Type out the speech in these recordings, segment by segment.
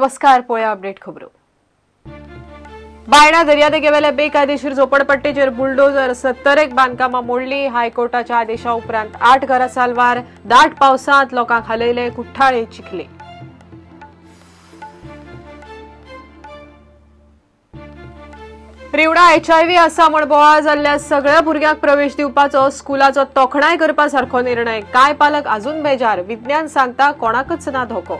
नमस्कार, पळया अपडेट खबरो. बायणा दर्यादेगेवेल्या बेकायदेशीर झोपडपट्टेचेर बुलडोजर 71 बांदकामां मोडली. हायकोर्टाच्या आदेशा उपरांत 8 घरां साल्वार. दाट पावसांत लोकांक हालयले, कुठ्ठाळे चिखले. रिवणा HIV आसा म्हण बोवाळ जाल्ल्या सगळ्या भुरग्यांक प्रवेश दिवपाचो स्कुलाचो तोखणाय करपा सारको निर्णय. कांय पालक अजून बेजार. विज्ञान सांगता कोणाकच ना धोको.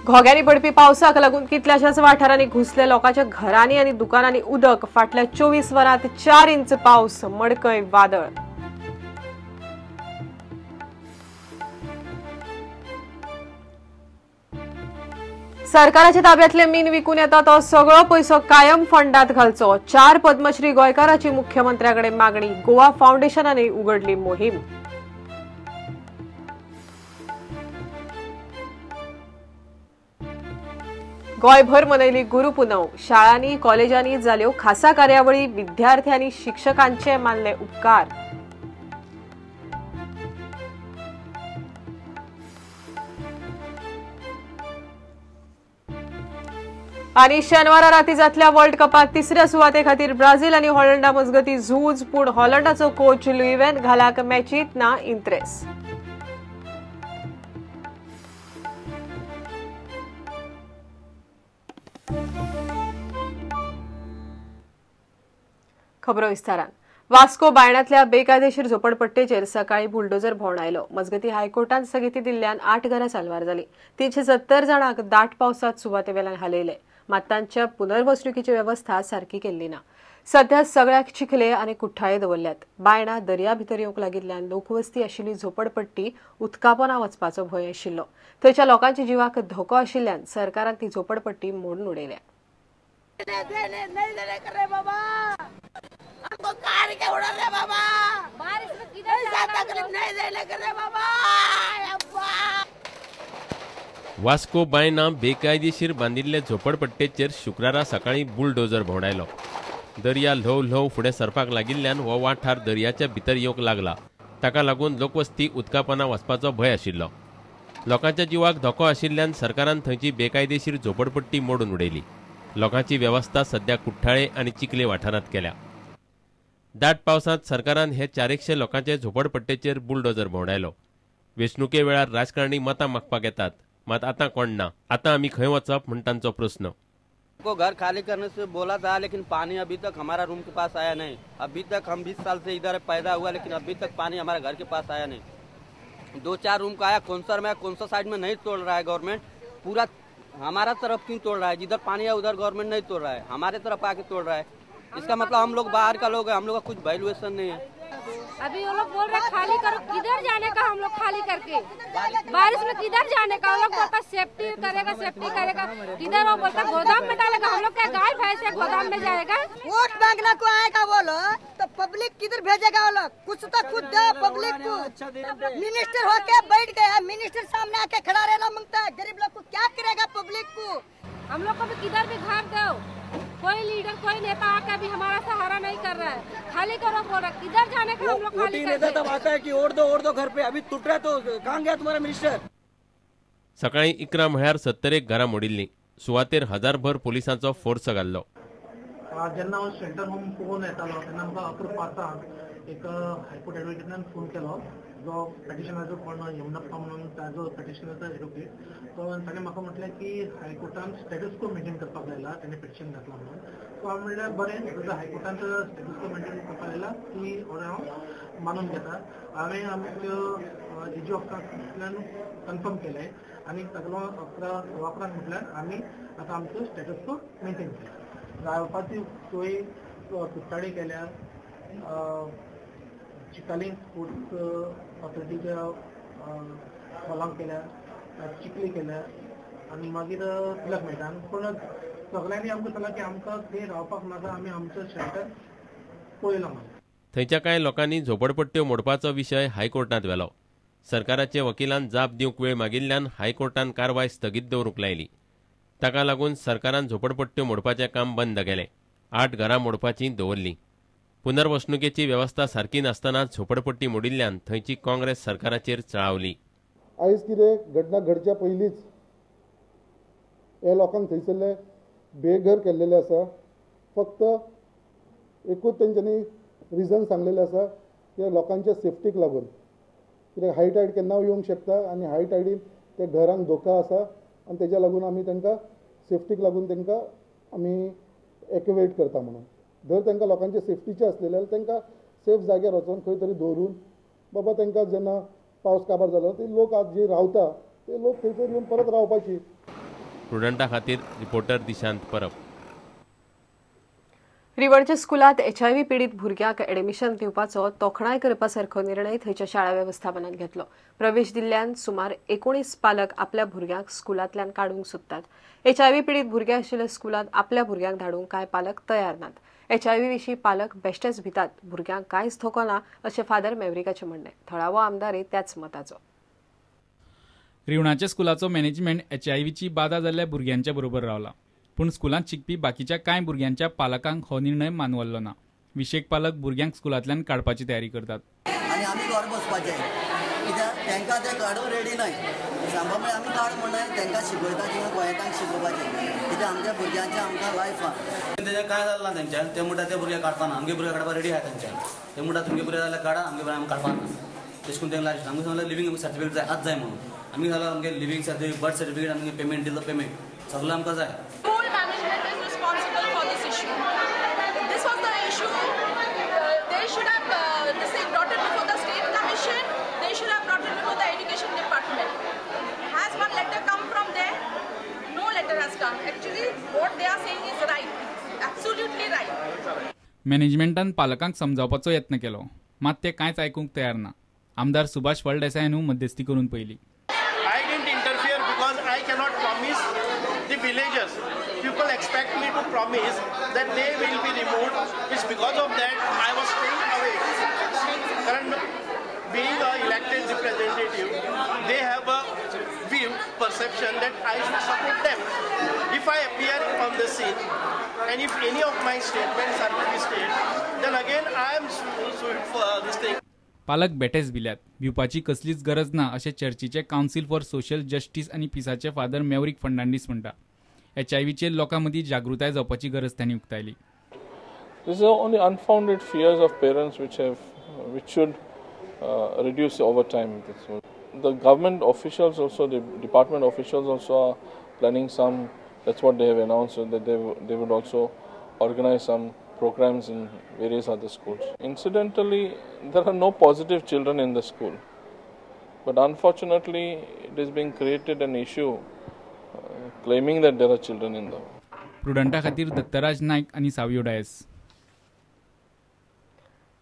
घोग्यांनी पडपी पावसाक लागून कितल्याशाच वाठारांनी घुसले लोकांच्या घरांनी आनी दुकानांनी उदक. फाटल्या 24 वरांत 4 इंच पावस. मडकय वादळ. सरकाराच्या ताब्यातले मीन विकून येता तो सगळो पैसो कायम फंडात घालचो. 4 पद्मश्री गोंयकाराची मुख्यमंत्र्याकडे मागणी. गोवा फाउंडेशनाने उघडली मोहीम. गोंयभर मनयली गुरुपुनव. शाळांनी कॉलेजांनी जाल्यो खासा कार्यावळी. विद्यार्थ्यांनी शिक्षकांचे मानले उपकार. आणि शनिवारा राती जातल्या वर्ल्ड कपात तिसऱ्या सुवाते खातीर ब्राझील आणि हॉलंडा मजगती झूज. पूण हॉलंडाचो कोच लुईवेन घालाक मॅचीत ना इंत्रेस. खबरो विस्तारान. वास्को बायणातल्या बेकायदेशीर झोपडपट्टेचेर सकाळी बुलडोजर भोंवडायलो. मजगती हायकोर्टान स्थगिती दिल्ल्यान 8 घरां साल्वार जाली. 370 जाणांक दाट पावसात सुवातेवेल्यान हालयले. मात तांच्या पुनर्वसणुकीची वेवस्था सारकी केल्ली ना. सध्या सगळ्याक चिखले आनी कुठ्ठाळे दवरल्यात. बायणा दर्या भितर येवंक लागिल्ल्यान लोकवस्ती आशिल्ली झोपडपट्टी उदकापोना वचपाचो भंय आशिल्लो. थंयच्या लोकांच्या जिवाक धोको आशिल्ल्यान सरकारान ती झोपडपट्टी मोडून उडयल्या. हमको कार के उड़ा रे बाबा, बारिश में किधर जाता तकलीफ नहीं देने कर रे बाबा. वास्को बायना बेकायदेशीर बांदिल्ले झोपडपट्टेचेर शुक्रारा सकाळी बुलडोजर भोंवडायलो. दर्या ल्हव ल्हव फुडें सरपाक लागिल्ल्यान हो वाठार दर्याच्या भितर येवंक लागला. ताका लागून लोकवस्ती उदकापाना वचपाचो भंय आशिल्लो. लोकांच्या जिवाक धोको आशिल्ल्यान सरकारान थंयची बेकायदेशीर झोपडपट्टी मोडून उडयली. लोकांची वेवस्था सध्या कुठ्ठाळे आनी चिखले वाठारांत केल्या. दाट पावसांत सरकारान हे 400 लोकांचे झोपडपट्टेचेर बुलडोजर भोंवडायलो. वेंचणुके वेळार राजकारणी मतां मागपाक येतात, मात आतां कोण ना. आतां आमी खंय वचप म्हण तांचो प्रस्न. को घर खाली करने से बोला था, लेकिन पानी अभी तक हमारा रूम के पास आया नहीं. अभी तक हम 20 साल से इधर पैदा हुआ, लेकिन अभी तक पानी हमारे घर के पास आया नहीं. 2-4 रूम का आया, कौनसर में कौनसा साइड में नहीं तोड़ रहा है गवर्नमेंट. पूरा हमारा तरफ क्यों तोड़ रहा है? जिधर पानी है उधर गवर्नमेंट नहीं तोड़ रहा है, हमारे तरफ आके तोड़ रहा है. इसका मतलब हम लोग बाहर का लोग है, हम लोग का कुछ वैल्यूएशन नहीं है. अभी वो लोग बोल रहे खाली करो, किधर जाने का हम लोग खाली करके? बारिश में किधर जाने का? वो लोग बोलता सेफ्टी करेगा, सेफ्टी करेगा, किधर? वो बोलता गोदाम में डालेगा. हम लोग क्या गाय भैंस है गोदाम में जाएगा? वोट मांगने को आएगा वो लोग तो पब्लिक किधर भेजेगा वो लोग? कुछ तो खुद दो पब्लिक को. मिनिस्टर होके बैठ गया, मिनिस्टर सामने आके खड़ा रहना मांगता है. गरीब लोग को क्या करेगा पब्लिक को? हम लोग को भी किधर भी घर दो. कोई लीडर कोई नेता आकर भी हमारा सहारा नहीं कर रहा है. खाली करो बोल रहा, किधर जाने का हम लोग खाली नेता तब आता है कि और दो घर पे. अभी टूट रहा तो कहाँ गया तुम्हारा मिनिस्टर? सकाळी 11 म्हळ्यार 71 घरां मोडिल्लीं. सुवातेर 1000भर पोलिसांचो फोर्स घाल्लो. जेन्ना हांव शेल्टर होम पळोवन येतालो तेन्ना म्हाका 11:05 एक हायकोर्ट एडवोकेटान फोन केलो, जो पेटिशनाचो कोण यमुनप्पा म्हणून ताजो पेटिशनाचो एडवोकेट. तो ताणें म्हाका म्हटलें की हायकोर्टान स्टेटस को मेंटेन करपाक लायला, ताणें पेटिशन घातलां म्हणून. सो हांव म्हणल्यार बरें, जर हायकोर्टान स्टेटस को मेंटेन करपाक लायला ती ऑर्डर हांव मानून घेता. हांवें आमच्यो एजी ऑफिसांतल्यान कन्फर्म केलें आनी ताका 11:15 म्हटल्यार आमी आतां आमचो स्टेटस को मेंटेन केला. रावपाची सोय कुट्टाळी केल्या, चिकाली स्पोर्ट्स ऑथॉरिटीच्या हॉलांक केल्या, चिखली केल्या आनी मागीर तिलक मैदान. पूण सगळ्यांनी आमकां सांगलां की आमकां थंय रावपाक नाका, आमी आमचो शेल्टर पळयला. थंयच्या कांय लोकांनी झोपडपट्ट्यो मोडपाचो विशय हायकोर्टांत व्हेलो. सरकाराचे वकिलान जाप दिवंक वेळ मागिल्ल्यान हायकोर्टान कारवाय स्थगीत दवरूंक लायली. ताका लागून सरकारान झोपडपट्ट्यो मोडपाचें काम बंद केलें. 8 घरां मोडपाचीं दवरलीं. पुनर्वसणुकेची वेवस्था सारकी नासतना झोपडपट्टी मोडिल्ल्यान थंयची काँग्रेस सरकाराचेर चळावली. आयज कितें घटना घडच्या पयलींच हे लोकांक थंयसरले बेघर केल्लेले आसा. फक्त एकूच तेंच्यांनी रिजन सांगलेलें आसा की लोकांच्या सेफ्टीक लागून, कित्याक हाय टायड केन्ना येवंक शकता आनी हाय टायडीन ते घरांक धोका आसा आनी तेज्या लागून आमी तांकां सेफ्टीक लागून तांकां आमी एक्युएट करता म्हणून. जर तांकां लोकांचे सेफ्टीचे आसलेले जाल्यार तांकां सेफ जाग्यार वचून खंय तरी दवरून बाबा तांकां जेन्ना पावस काबार जालो ते लोक आज जे रावता ते लोक थंयसर येवन परत रावपाची. प्रुडंटा खातीर रिपोर्टर दिशांत परब. रिवणच्या स्कुलांत HIV पिडीत भुरग्यांक एडमिशन दिवपाचो तोखणाय करपा सारको निर्णय थंयच्या शाळा वेवस्थापनान घेतलो. प्रवेश दिल्ल्यान सुमार 19 पालक आपल्या भुरग्यांक स्कुलांतल्यान काडूंक सोदतात. HIV पिडीत भुरगे आशिल्ल्या स्कुलांत आपल्या भुरग्यांक धाडूंक कांय पालक तयार नात. HIV विशीं पालक बेश्टेच भितात, भुरग्यांक कांयच धोको ना अशें फादर मेवरिकाचें म्हणणें. थळावो आमदारय त्याच मताचो. रिवणाच्या स्कुलाचो मॅनेजमेंट HIVची बादा जाल्ल्या भुरग्यांच्या बरोबर रावला, पूण स्कुलांत शिकपी बाकीच्या कांय भुरग्यांच्या पालकांक हो निर्णय मानवल्लो ना. विशेक पालक भुरग्यांक स्कुलांतल्यान काडपाची तयारी करतात. आनी आमी घर बसपाचें कित्याक तांकां ते काडूंक रेडी नाय. सांगपा म्हळ्यार आमी काड म्हणनाय, तांकां शिकयता किंवा गोंयांत शिकोवपाचें कित्याक आमच्या भुरग्यांचें आमकां लायफ आहा. तेजें कांय जालें ना तेंच्यान, ते म्हणटा ते भुरगे काडपाना, आमगे भुरगे काडपा रेडी आहा तेंच्यान. ते म्हणटा तुमगे भुरगे जाल्यार काडा, आमगे भुरगे आमी काडपाना. तशें करून तेंकां लास्ट आमकां सांगलें लिवींग सर्टिफिकेट जाय आज जाय म्हणून. आमी सांगलां आमगे लिवींग सर्टिफिकेट, बर्थ सर्टिफिकेट, आमगे पेमेंट दिलो पेमेंट सगळें आमकां जाय. मॅनेजमेंटान पालकांक समजावपाचो यत्न केलो, मात ते कांयच आयकूंक तयार ना. आमदार सुभाष फळदेसायानू मध्यस्थी करून पयली. I didn't interfere because I cannot promise the villagers. People expect me to promise that they will be removed. It's because of that I was staying away. Current being a elected representative, they have a view, perception that I should support them. If I appear on the scene and if any of my statements are twisted, then again I am sued for this thing. पालक बेटेच भिल्यात, भिवपाची कसलीच गरज ना अशें चर्चीचे council for social justice आनी पिसाचे father मेवरीक Fernandes म्हणटा. HIVचेर लोकां मदीं जागृताय जावपाची गरज तांणी उक्तायली. These are only unfounded fears of parents which should reduce over time. The government officials also, the department officials also are planning some, that's what they have announced, that they would also organize some programs in various other schools. Incidentally, there are no positive children in the school, but unfortunately it is being created an issue claiming that there are children in the. प्रुडंटा खातीर दत्तराज नायक आनी सावियो डायस.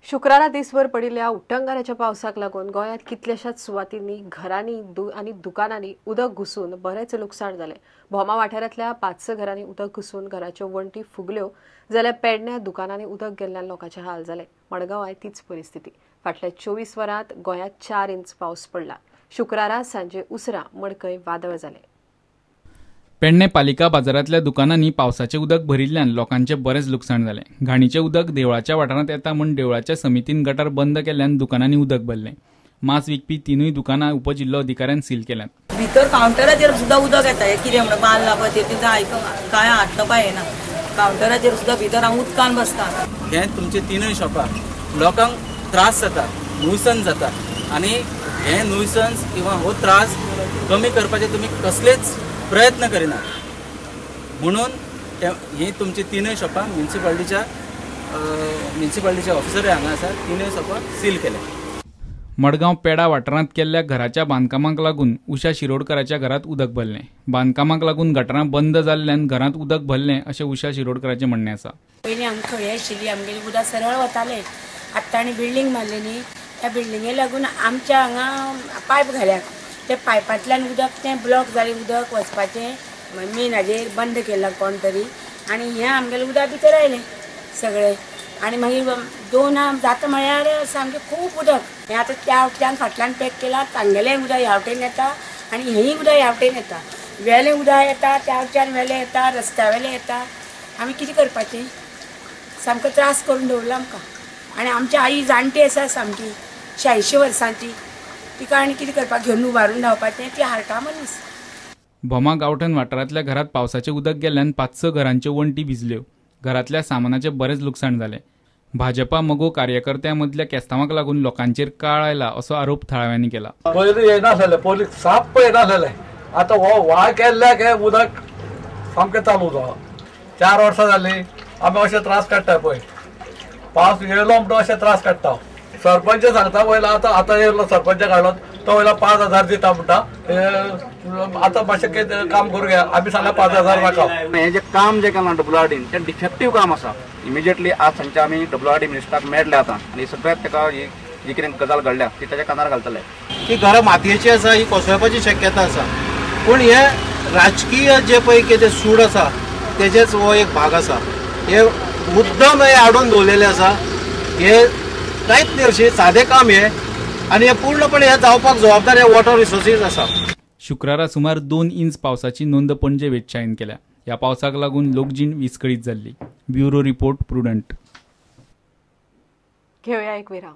शुक्रारा दिसभर पडिल्ल्या उटंगाराच्या पावसाक लागून गोंयांत कितल्याशाच सुवातींनी घरांनी आनी दुकानांनी उदक घुसून बरेंच लुकसाण जालें. भोमा वाठारांतल्या 5-6 घरांनी उदक घुसून घराच्यो वण्टी फुगल्यो, जाल्यार पेडण्या दुकानांनी उदक गेल्ल्यान लोकांचे हाल जाले. मडगांवाय तीच परिस्थिती. फाटल्या 24 वरांत गोंयांत 4 इंच पावस पडला. शुक्रारा सांजे उसरां मडकय वादळ जालें. पेडणे पालिका बाजारांतल्या दुकानांनी पावसाचें उदक भरिल्ल्यान लोकांचें बरेंच लुकसाण जालें. घाणीचें उदक देवळाच्या वाठारांत येता म्हूण देवळाच्या समितीन गटार बंद केल्ल्यान दुकानांनी उदक भरलें. मांस विकपी 3 दुकानां उपजिल्लो अधिकाऱ्यान सील केल्यांत. भितर कावंटराचेर सुद्दां उदक येता, हें कितें म्हणून बांदला पळय तें आयकूंक कांय हाडटपा येना. कावंटराचेर सुद्दां भितर हांव उदकान बसता. हें तुमचे 3 शॉपां लोकांक त्रास जाता, नुयसन्स जाता आनी हें नुयसन्स किंवा हो त्रास कमी करपाचे तुमी कसलेच प्रयत्न करिना म्हणून ही तुमची 3 शॉपां म्युनिसिपालिटीचे ऑफिसर हांगा आसा, 3 शॉपां सील केल्या. मडगांव पेडा वाठारांत केल्ल्या घराच्या बांदकामाक लागून उषा शिरोडकराच्या घरांत उदक भरलें. बांदकामाक लागून गटरां बंद जाल्ल्यान घरांत उदक भरलें अशें उषा शिरोडकराचें म्हणणें आसा. पयलीं आमकां खळी आशिल्ली, आमगेली उदक सरळ वतालें. आतां तांणी बिल्डींग मारली न्ही, त्या बिल्डिंगे लागून आमच्या हांगा पायप घाल्यात, ते पायपांतल्यान उदक तें ब्लॉक जालें, उदक वचपाचें मेन हाजेर बंद केलां कोण तरी आनी हें आमगेलें उदक भितर आयलें सगळें. आनी मागीर 2 जाता म्हळ्यार सामकें खूब उदक हें आतां त्या वटल्यान फाटल्यान पॅक केलां, तांगेलें उदक ह्या वटेन येता आनी हेंय उदक ह्या वटेन येता, वेलें उदक येता त्या वटच्यान वेलें येता, रस्त्या वेलें येता. आमी कितें करपाचें, सामको त्रास करून दवरला आमकां. आनी आमची आई जाणटी आसा सामकी 86 वर्सांची, तिका आनी कितें करपाक घेवन उबारून धांवपाचें, ती हार्टा मनीस. भोमा गांवठण वाठारांतल्या घरात पावसाचें उदक गेल्ल्यान 5-6 घरांच्यो वण्टी भिजल्यो. घरांतल्या सामानाचें बरेंच लुकसाण जालें. भाजपा मगो कार्यकर्त्यां मदल्या केस्तांवाक लागून लोकांचेर काळ आयला असो आरोप थळाव्यांनी केला. पयलीं येनासलें, पयलीं साप्प येनासलें, आतां हो व्हाळ केल्ल्याक हें उदक सामकें चालू जाला. 4 वर्सां जालीं आमी अशे त्रास काडटा पळय, पावस येयलो म्हणटो अशे त्रास काडटा. सरपंच सांगता वयला आतां आतां येयलो सरपंच काडलो तो वयला 5,000 दिता म्हणटा, आतां मातशें कितें काम करूं घे, आमी सांगला 5,000 नाका. हें जें काम जें केलां WRD तें डिफेक्टीव काम आसा. इमिजिएटली आज सांजचे आमी WRD मिनिस्टराक मेळ्ळे आतां आनी सगळ्याक ताका ही जी कितें गजाल घडल्या ती ताच्या कानार घालतले. ही घरां मातयेची आसा, ही कोसळपाची शक्यता आसा, पूण हे राजकीय जे पळय कितें सूड आसा तेजेच हो एक भाग आसा. हे मुद्दम हे आडोवन दवरलेले आसा, हे कांयच न्ही, अशें सादें काम हें आनी हे पूर्णपणे हे जावपाक जबाबदार हे वॉटर रिसोर्सीस आसा. शुक्रारा सुमार 2 इंच पावसाची नोंद पणजे वेदशाळेन केल्या. ह्या पावसाक लागून लोकजीण विस्कळीत जाल्ली. Bureau report, Prudent. घेऊया एक विराम.